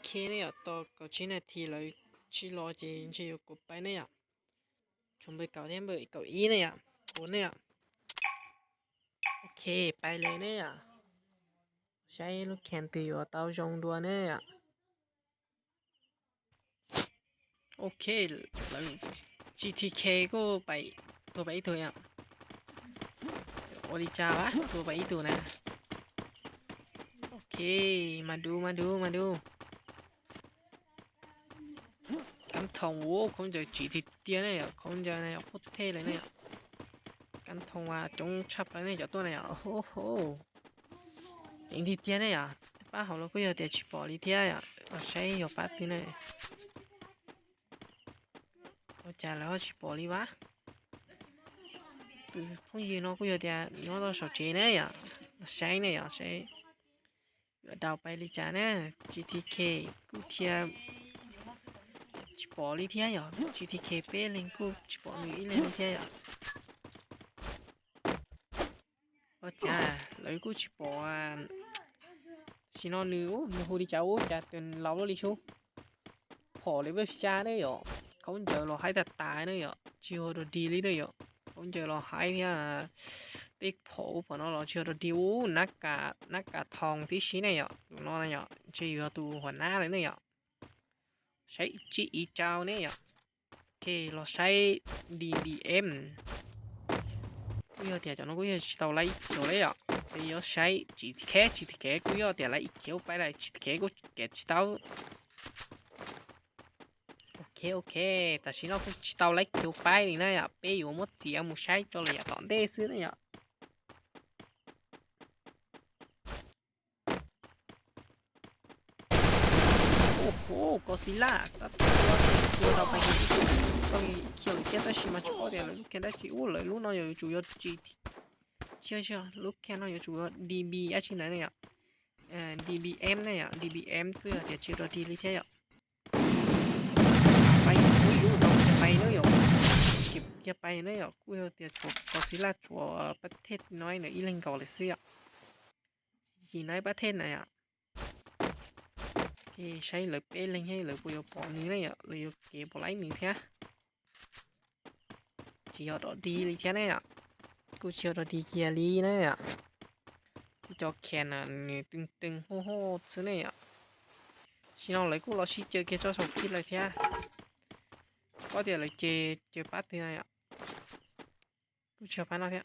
K ເນາະ ຕໍ່ເກົ້າສິບນາທີ ແລ້ວຊິລໍເຈ ເຈຢູ່ກົດໄປເນາະ ຊົມເບີເກົ້າແທນເບີເກົ້າອີກເນາະ ໂອເນາະ. ໂອເຄ ໄປເລີຍເນາະ ໃຊ້ລູກແຂນຖືຢູ່ເຕົາຊົງດ່ວນເນາະ. ໂອເຄ ແລ້ວ GTK ກໍໄປ ຕົວໄປອີກຕົວອະ ໂອລິຈາວະ ຕົວໄປອີກຕົວນະ. ໂອເຄ ມາດູ ມາດູ ມາດູ ກັນທອງ ໂອ້ ຄົງເຈົ້າຈີທີເຕຍເນາະ ຄົງເຈົ້ານະ ໂຄດເທ່ເລີຍເນາະ ກັນທອງວ່າຈົງຊັບເລີຍເນາະ ເຈົ້າຕົວເນາະ ໂອ້ໂຫ. ເຈັງດີເຕຍເນາະ ປາເຮົາລາວ ກູຢໍເຕຍຊິປໍລີເທຍ ເອົາໃຊ້ຢໍປາຕື່ນເນາະ ເອົາຈານລາວຊິປໍລີວະ ຄືພົງຢືນເນາະ ກູຢໍເຕຍຍອດຕໍ່ເສົາເຈເນາະ ໃຊ້ເນາະ ໃຊ້ດາວໄປລີຈາເນາະ GTK ກູເທຍຊິປໍລີເທຍ GTK ເປ້ເລັງ ກູຊິປໍມີອີເລັງເທຍ ເອົາຈາ ແລ້ວກູຊິປໍ ຊິນອນໜຶ່ງ ໂອ້ ຍາໂຮດີຈາ ໂອ້ ຈາເຕີນລາວໂລລີຊູ ພໍເລເວລຊາເນາະ ເຂົາເຈົ້າລໍໃຫ້ຕາຕາຍເນາະ ຊິຮອດດີລີເນາະ ເຂົາເຈົ້າລໍໃຫ້ເນາະ ຕິກພໍພໍເນາະ ລໍຊິຮອດດີ ໂອ້ ນັກກາ ນັກກາທອງຕິຊິເນາະ ເນາະ ເນາະ ຊິຢູ່ຕູຫົວໜ້າເລີຍເນາະ ໃຊ້ຈີອີຈາວເນາະ. ໂອເຄ ລໍໃຊ້ DBM ກູຢໍເຕຍເຈົ້າເນາະ ກູຢໍຊິເຕົາໄລ່ຂຽວເລີຍ ເຕຍໃຊ້ GTK GTK ກູຢໍເຕຍໄລ່ຂຽວໄປໄດ້ GTK ກູແກະຊິເຕົາ ໂອເຄ ໂອເຄ ແຕ່ຊິເນາະ ກູຊິເຕົາໄລ່ຂຽວໄປນີ້ນະ ເປ້ຢູ່ໝົດເສຍໝູ່ໃຊ້ເຈົ້າເລີຍ ຕອນເດຊື້ນະ. ໂອ້ໂຫ ກໍຊິລາ ຕັດຕົວ ຕົວເຮົາໄປ ຕ້ອງຂຽວເຈັດ ແຕ່ຊິມາສະເພາະດຽວ ລູກແຄນໄດ້ຊິ ໂອ້ ເລີຍລູກນ້ອຍຢູ່ຈູ່ຢູ່ຈີ ເຊື່ອໆ ລູກແຄນນ້ອຍຢູ່ຈູ່ຢູ່ DB ອາຊິໄນເນຍ ເອີ DBM ເນຍ DBM ຄືເດຊິໂດດີລິເທຍ ໄປ ອຸ້ຍ ລູກນ້ອງໄປເນຍ ເກັບເກັບໄປເນຍ ກູເດຊິໂດ ກໍຊິລາ ປະເທດນ້ອຍເນຍ ອີ່ເລັງກໍເລີຍເຊື່ອ ຈີນໃນປະເທດໃນອະ ເກໃຊ້ເລີຍເປ້ເລັງໃຫ້ເລີຍ ປຸຍພໍນີ້ເນຍ ເລີຍເກບໍ່ໄລ່ໜີແທ້ ຊິເອົາດອກດີລີແທ້ເນຍ ກູຊິເອົາດອກດີເກຍລີເນຍ ກູຈອກແຂນນະ ນີ້ຕຶງໆ ໂຫດໆ ຊື່ເນຍ ຊິເອົາເລີຍ ກູລໍຊິເຈີເກເຈົ້າສອງຄິດເລີຍແທ້ ກໍດຽວເລີຍເຈ ເຈີປາດຕື່ນນະ ກູຊິເອົາປາດເນາະແທ້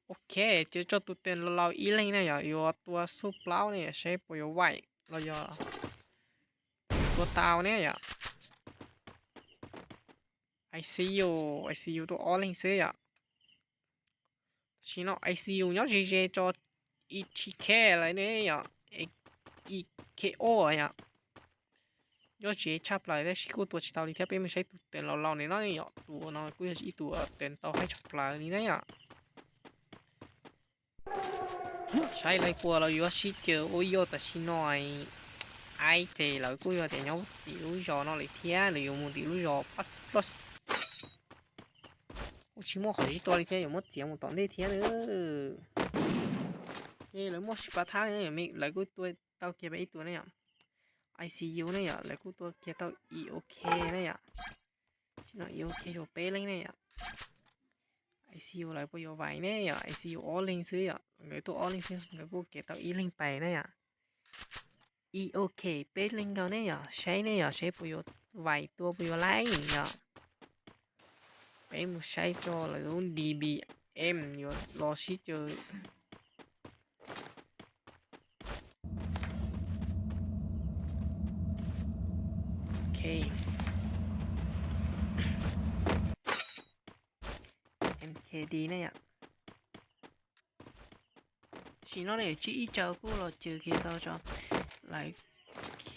ໂອເຄ ເຈີເຈົ້າຕູເຕັນລາວໆ ອີ່ເລັງເນຍ ຢູ່ຕົວຊຸບລາວເນຍ ໃຊ້ໂປໂຍໄວ ລາວຢູ່ຕົວຕາວເນຍ ໄອຊີຢູ ໄອຊີຢູ ຕົວອໍເລັງເຊຍ ຊິເນາະ ໄອຊີຢູເນາະ ເຈເຈ ຈອ ອີທີເຄ ລະເນຍ ເອ ອີເຄໂອ ຍ ໂຍເຈ ຊາບລາຍ ແຕ່ຊິກູຕົວຊິເຕົາລີແທ້ ເປັນມັນໃຊ້ຕູເຕັນລາວໆ ເນຍເນາະ ໂຍ ຕົວເນາະ ກູຢໍຊິອີຕົວເຕັນເຕົາໃຫ້ຊາບລາຍນີ້ນະ ໃຊ້ໄລ່ປົວລາວຢູ່ ຊິເຈີ ໂອໂຍ ແຕ່ຊິໜ້ອຍ ໄອເຈ ລາວກູຢໍແຕ່ຍອມຕີລູກຢໍເນາະ ເລີຍເທຍ ຫຼືຢູ່ໝູ່ຕີລູກຢໍ ປັດ ປັດ ໂອຊິໂມ ເຂົາຊິຕົວເລີຍເທຍ ຢູ່ໝົດສຽງໝົດຕອນເດເທຍເດີ ເອີ ລາວໝົດຊິປະທານເລີຍ ມີ ລາວກູຕົວ ເຕົ້າເກຍໄປອີກຕົວເນຍ ໄອຊີຢູເນຍ ແລ້ວກູຕົວເກຍເຕົ້າ ອີໂອເຄເນຍ ຊິເນາະ ອີໂອເຄໂຢເປ້ເລັງເນຍ ໄອຊີຢູ ແລ້ວໂປໂຍໄວເນຍ ໄອຊີຢູ ອໍເລັງຊື່ ເງີຕົວອໍເລັງຊື່ ແລ້ວກູເກຍເຕົ້າ ອີເລັງໄປເນຍ ອີໂອເຄ ເປ້ເລັງເຂົາເນຍ ໃຊ້ເນຍ ໃຊ້ໂປໂຍໄວ ຕົວໂປໂຍໄລເນຍ ເປ້ໝູ່ໃຊ້ຈໍ ແລ້ວ ດີບີເອັມ ຢູ່ ລໍຊິເຈີ ໂອເຄ ເອັມເຄດີ ເນຍ ຊິເນາະ ເດ ຈີອີຈາວ ກູລໍເຈີເຄຕາວຈອ ໄລເຄ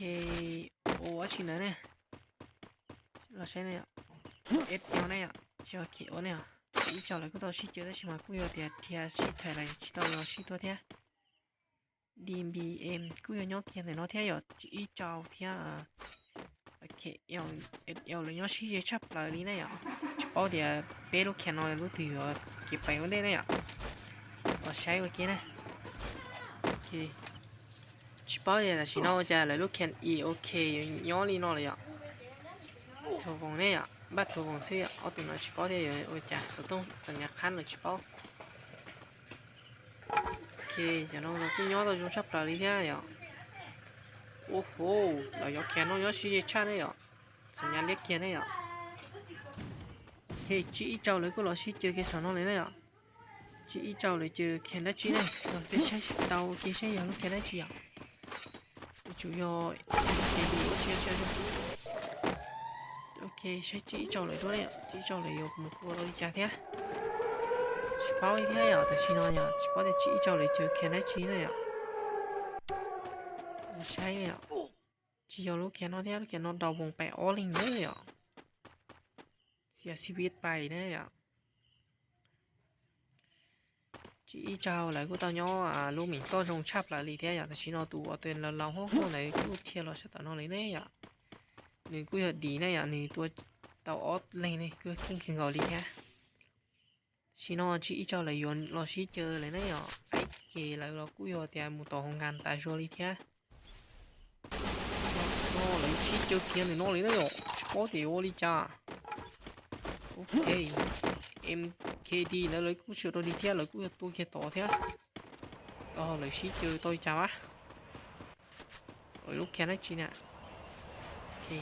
ໂອ ອາຊິນະ ເນຍ ລໍໃຊ້ເນຍ ເອັສແອລ ເນຍ ຈອເຄໂອ ເນຍ ຈີອີຈາວ ແລ້ວກູຕໍ່ຊິເຈີ ແລ້ວຊິມາ ກູຢໍເຕຍ ເທຍຊິໄທໄລ ຊິຕາວ ລໍຊິຕົວເທຍ ດີບີເອັມ ກູຢໍຍອກເຄຍນເນາະ ເທຍ ຈີອີຈາວ ເທຍ ເຄແອລ ເອັສແອລ ເລີຍຍອກຊິເຈ ຊາບລາຍລີເນຍ ຈະເປົ້າເດຍ ເປ້ລູກແຄນເນາະ ລູກຖື ເກັບໄປມັນເດເນຍ ລໍໃຊ້ ໂອເຄນະ ໂອເຄ Chỉ bảo thì là chỉ nói cha là lúc khen y ok, nho li no là vậy. Thủ vòng này ạ, bắt thủ vòng xí ạ, ở tụi nó chỉ bảo thì rồi ôi cha, tụi tông tận nhà khán là chỉ bảo. Ok, giờ nó nó cứ nho tao trong sắp rồi đi thế ạ. Ô hô, là gió khen nó gió xí dây chát đấy ạ. Sân nhà liếc kia đấy ạ. Thế chỉ ít trâu lấy cứ lo xí chơi cái sò nó lấy đấy ạ. Chỉ ít trâu lấy chơi khen đá chi này. Rồi, tôi sẽ tàu kia sẽ giờ nó khen đá chi ạ. Chủ yếu cái gì cũng chia chia cho. Ok, sẽ chỉ ít trâu lấy thôi đấy ạ. Chỉ ít trâu lấy yok một cua đôi cha thế. Chỉ bảo thế ạ, tại sao nó nhỉ? Chỉ bảo thì chỉ ít trâu lấy chơi khen đá chi này ạ. Một sai này ạ. Chỉ yêu lúc kia nó thế, lúc kia nó đầu vòng phải all in đấy ạ. ເສຍຊີວິດໄປເດ້ ຈີເຈົ້າ ແລ້ວກູເຕົ້າຍໍ ອາ ລູກໝີງໂຕ້ຊົງຊັບລະລີແທ້ ຢາກຈະຊິເນາະ ຕູເອົາເຕີນລາວໆ ໂຮໂຮ ໃນກູເທຍລອສຕານອນເລີຍເນາະ ໜຶ່ງກູຢາກດີນະ ໜຶ່ງຕົວເຕົ້າອອດເລີຍນີ້ ກູກິນຄືເກົາຫຼີແທ້ ຊິເນາະ ຈີເຈົ້າ ລະຢອນ ລອຊິເຈີເລີຍນະ ໄອເຈ ລະກູຢອກແຕ່ໝູ່ຕໍ່ໂຮງງານຕາໂຊລີແທ້. ເນາະ ລະຊິເຈີເກມນີ້ເນາະ ເລີຍເນາະ ສະປອດເດໂອລີຈ້າ ໂອເຄ ເອັມເຄດີ ລະເລີຍກູເຊີໂຕດີເທຍ ລະກູຕົວເຄຕໍ່ເທຍ ອໍ ລະຊິເຈີໂຕອີກຈ້າວະ ໂອ້ຍ ລູກແຄນໄດ້ຈີນະ ໂອເຄ ໂອ້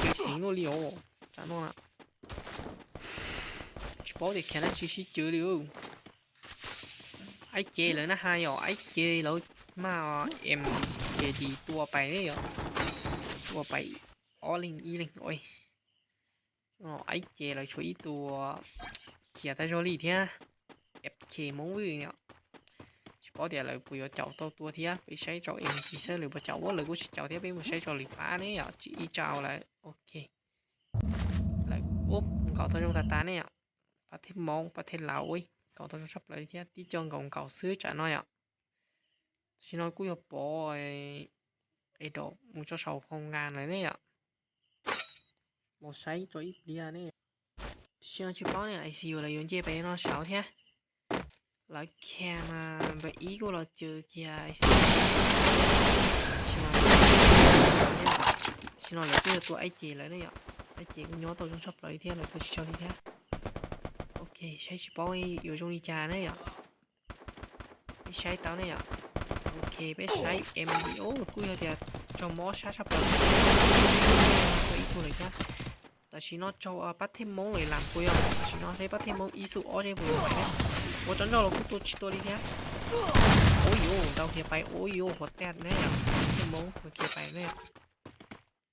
ຍ ລະຊິເຈີເກມໂນລີໂອ ຈ້າໂນນະ ສະປອດເດແຄນໄດ້ຈີຊິເຈີເລີຍ ໄອເຈເລີຍນະ ຫາຍອອກ ໄອເຈເລີຍມາ ເອັມເຄດີ ຕົວໄປເລີຍ ຕົວໄປ ອອລິງອີລິງ ໂອ້ຍ ອໍ ໄອເຈເລີຍຊ່ວຍຕົວ ເຄຍຕາໂຈລີເທຍ ເອັຟເຄ ມົງວືເນາະ ສະປອດເດເລີຍ ປູຢອກເຈົ້າໂຕຕົວເທຍ ໄປໃຊ້ເຈົ້າເອັມຈີເຊີ ຫຼືບໍ່ເຈົ້າ ໂອ້ ເລີຍກູຊິເຈົ້າເທຍ ໄປໝູ່ໃຊ້ເຈົ້າລີປາເນາະ ຈີເຈົ້າເລີຍ ໂອເຄ ລະ ໂອ້ ເກົາໂຕຍົງຕາຕາເນາະ ປະເທດມົ້ງ ປະເທດລາວ ໂອ້ຍ ເກົາໂຕຍົງຊັບເລີຍເທຍ ຕິຈອງເກົາເກົ່າຊື້ຈາໜ້ອຍອະ ຊິນ້ອຍກູຢອກປອຍ ເອດອບ ໝູ່ເຈົ້າເຊົາຂອງງານເລີຍເນາະ ບໍ່ໃຊ້ໂຈອີບເລຍເນາະ ຊິນ້ອຍຊິເປົາເນາະ ໄອຊີຢູລະຍົນເຈໄປເນາະ ເຊົາເທຍ ລະແຄມາ ບະອີກູລະເຈີເກຍ ໄອຊີຢູ ຊິນ້ອຍ ຊິນ້ອຍລະເຈີຕົວໄອເຈເລີຍເນາະ ໄອເຈກູຍໍໂຕຈົນຊອບລອຍເທຍ ລະໂຕຊິເຊົາເທຍ ໂອເຄ ໃຊ້ຊິເປົາຢູ່ຈົງລີຈາເນາະ ໄປໃຊ້ເຕົານີ້ອະ ໂອເຄ ໄປໃຊ້ເອັມດີ ໂອ້ ກູຢອກແຕ່ຈອມມອຊາຊະເປີ ໂຕອີກໂຕເລີຍຈ້າ ແຕ່ຊິເນາະ ເຈົ້າ ອາ ປັດເທມມົງເລີຍລຳກູຢອກ ຊິເນາະ ໃຊ້ປັດເທມມົງ ອີຊູອອເດ ບໍ່ໄດ້ ໂອ້ ຈອນດອກ ລະກູໂຕຊິໂຕລີແທ້ ໂອ້ຍໂຍ ດາວເຄຍໄປ ໂອ້ຍໂຍ ຫົວແຕກແນ່ ປັດເທມມົງ ຫົວເຄຍໄປແນ່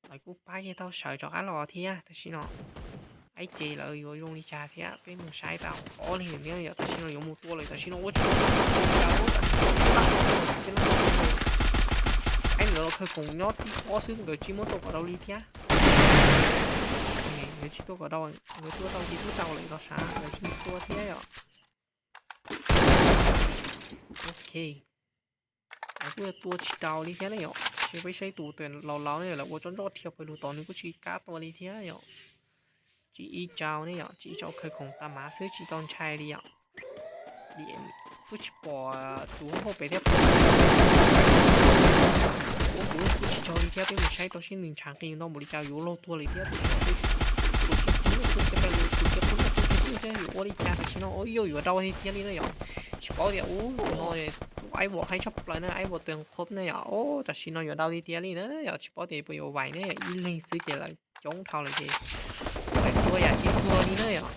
ລະກູປາເຄເຕົາເສີຈອກອາລໍເທຍ ແຕ່ຊິເນາະ ໄອເຈລະຢູ່ໂຮງລິຈາເທຍ ເປັນໝູ່ຊາຍຕາອອລິງເນຍ ແຕ່ຊິໂນ ຢູ່ໝູ່ຕົວເລີຍ ແຕ່ຊິໂນ ໂອ້ຍ ໄອ້ເຫຼືອເຄີຍກົງຍອດທີ່ພໍຊຶ້ງເດີ ຈິໂມໂຕກະເດົາລີເທຍ ເດີຈິໂຕກະເດົາ ເດີຕົວເຕົາທີ່ຜູ້ເຈົ້າເລີຍ ຕໍ່ຊາ ເດີຈິໂຕເທຍ ໂອເຄ ລະກູຕົວຈິເຕົາລີເທຍເນາະ ຊິໄປໃຊ້ໂຕເຕີນລາວໆເນາະ ລະໂອຈອນດອກທຽບໄປດູຕອນນີ້ກູຊິກາຕົວລີເທຍເນາະ ຈີອີເຈົ້າເນາະ ຈີອີເຈົ້າເຄີຍຄົງຕາມາຊື້ຈີຕອນຊາຍລີເນາະ ດີເອັມ ກູຊິປອດຕູໂຮໄປແທ້ ໂອ້ໂຫ ກູຊິເຈົ້າລີເທຍ ເປັນໝູ່ຊາຍໂຕຊິໜຶ່ງ ຊາງກີນອງບໍລິຈາຢູ່ໂລຕົວລີເທຍ ໂອ້ລິຈາຊິເນາະ ໂອ້ຍ ຢູ່ເດົາເທຍລີເນາະ ສະເປົາເດ ໂອ້ຍ ໂອ້ຍ ໄອ້ບໍ່ໃຫ້ຊອບເລີຍນະ ໄອ້ບໍ່ເຕີງ ຄົບເນາະ ໂອ້ ແຕ່ຊິເນາະ ຢູ່ເດົາເທຍລີເນາະ ສະເປົາເດ ບໍ່ຢູ່ໄຫວເນາະ ອີເລັງຊື້ເຈລະຈົງເທົ່າເລີຍເດ ແຕ່ຕົວຢາກກິນຕົວນີ້ເນາະ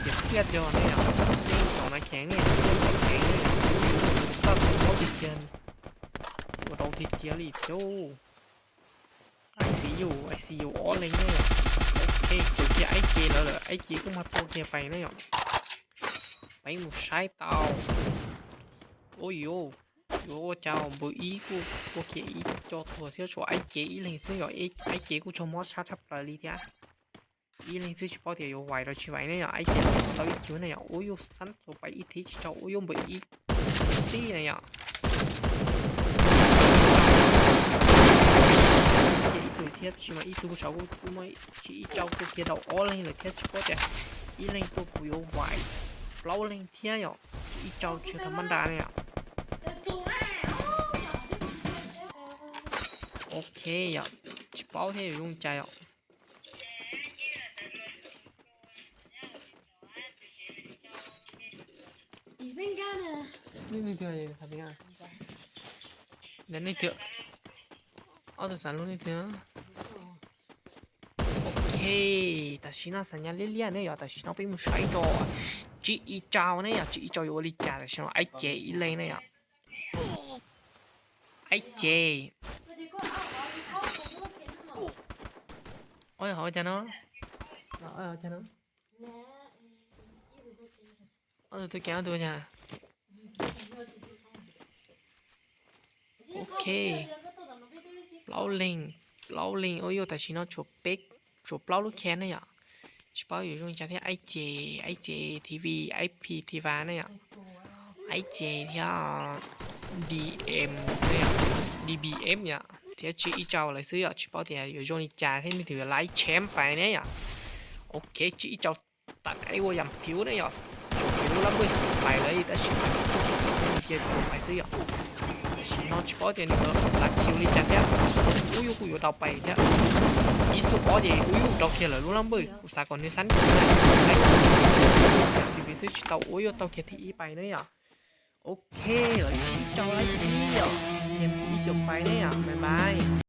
ເຈັບເລືອດຢູ່ເນາະ ເຈັບຕົວໜ້າແຂງເນາະ ຕົວແຂງເນາະ ຊອບຕົວເທຍລີ ໂອ້ ເດົາເທຍລີ ໂອ້ ໄອຊີຢູ ໄອຊີຢູ ອອເລັງເນາະ ໂອເຄ ຕົວເຄຍໄອເຈແລ້ວເລີຍ ໄອເຈກູມາຕົວເຄຍໄປເນາະ ໄປໝູ່ຊາຍເຕົາ ໂອ້ຍໂຍ ໂອ້ເຈົ້າ ເບີອີກູ ໂອເຄ ອີຈໍຕົວເທຍ ສວຍ ໄອເຈ ອີເລັງຊື້ເນາະ ໄອເຈກູຈອມມອຊາຊະເປີລີເທຍ ອີເລັງຊື້ສະເປົາເດ ຢູ່ໄຫວ ເຮົາຊິໄຫວເນາະ ໄອເຈ ເຮົາອີຄິວເນາະ ໂອ້ຍ ສັນໂຕໄປອີທີເຈົ້າ ໂອ້ຍ ເບີອີ ຕີເນາະ ເຈ ອີໂຕເທຍ ຊິມາອີໂຕເຈົ້າ ກູມາ ຈີອີເຈົ້າ ໂຕເຄຍດາວ ອອເລັງເລີຍເທຍ ສະເປົາເດ ອີເລັງໂຕກູຢູ່ໄຫວ ເປົ່າເລັງ ເທຍເນາະ ອີເຈົ້າເຊທຳມະດາເນາະ ໂອເຄ ເອົາ ຊິເປົ່າເທຢູ່ດົງໃຈເອົາ. 私のサニャリリアねや、私のピムシャイト、ちいちゃうねや、ちいちゃうよりちゃ、私のあいちいれねや。 ໄອ້ເຈ ໂອ້ຍ ເຂົາຈະເນາະ ເຂົາຈະເນາະ ເອົາຕົວແກເອົາຕົວຈະ ໂອເຄ ເປົາເລັງ ເປົາເລັງ ໂອໂຍ ຕາຊິໂນ ໂຊເປັກ ໂຊເປົາລູກແຄນນະຢາ ຊິເປົາຢູ່ໂຮງຮຽນທີ່ໄອເຈ ໄອເຈ ທີວີ ໄອພີ ທີວານະຢາ ໄອເຈ ທີ່ດີເອັມນະຢາ ດີບີເອັມຍາ ທີ່ຈີອີເຈົ້າລາຍຊື່ຍາ ຊິເປົາທີ່ຢູ່ໂຮງຮຽນທີ່ຖືລາຍແຊມໄປນະຢາ ໂອເຄ ຈີອີເຈົ້າ ตัดไอ้วัวยำผิวเนี่ยหรอ ผิวระเบิดไปเลย แต่ชิบหาย เกียร์ตัวไปซะหรอ ชินอนเฉพาะเจนเออ หลักคิวลิจัดเนี่ย โอ้ย กูอยู่ต่อไปเนี่ย อีสุปอเจ โอ้ย ต่อเกียร์เลย รู้ลำเบิด อุตสาหกรรมในชั้น ไอ้ ชีวิตที่ต่อ โอ้ย ต่อเกียร์ที่อีไปเนี่ยหรอ โอเค แล้วเจ้าอะไรที่นี่หรอ เกมที่อีจบไปเนี่ย บ๊ายบาย